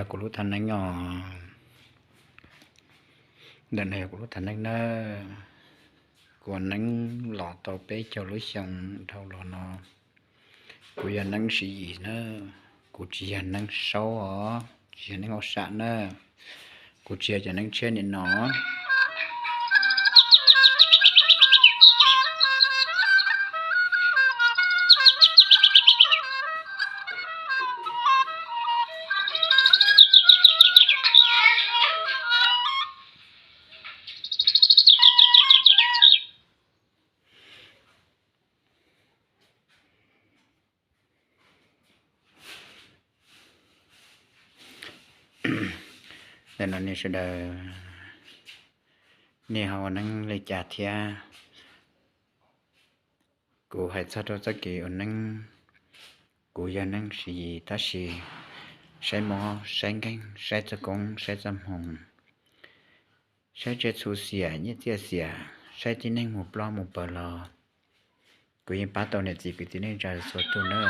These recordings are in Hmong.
Kuv lub thaj neeb os, ntawm no yog kuv lub thaj neeb na. Kuv ua neeb los tau peb caug lub xyoo dhau los no. Kuv yog neeb Siv Yis na, kuv tsis yog neeb Saub os, tsis yog neeb Hauj Sam na, kuv tsis yog cov neeb tshiab nim no. Ntawm no nej sawv daws, nej ho ua neeb li cas thiab? Kuv hais txog rau txoj kev ua neeb, kuv yog neeb Siv Yis tab sis saib mob saib nkeeg saib txoj koob saib txoj hmoo, saib tsiaj txhu xiam nyiaj txiaj xiam, saib tib neeg mus ploj mus pawg los, kuv yeej pab tau niam txiv kwv tij neej tsa txhua tus na.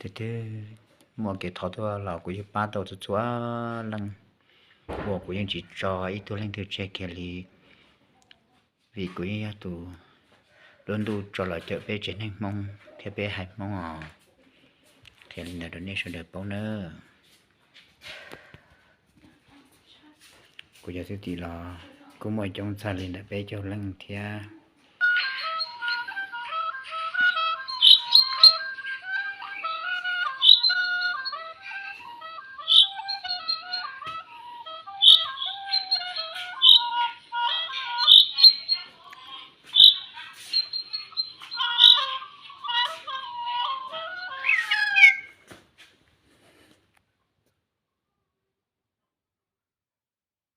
Twb muaj kev thov tuaj los kuv yeej pab tau txhua txhua leej, uas kuv yeej tsis tso ib tug leej twg tseg kiag li, vim kuv yeej yog tus lub ntuj tso los cawm peb tsev neeg Hmoob thiab peb haiv Hmoob os. Qhia li ntawd rau nej sawv daws paub nawb. Kuv cov thwj tim los kuj muaj coob txog li ntawm peb caug leej thiab.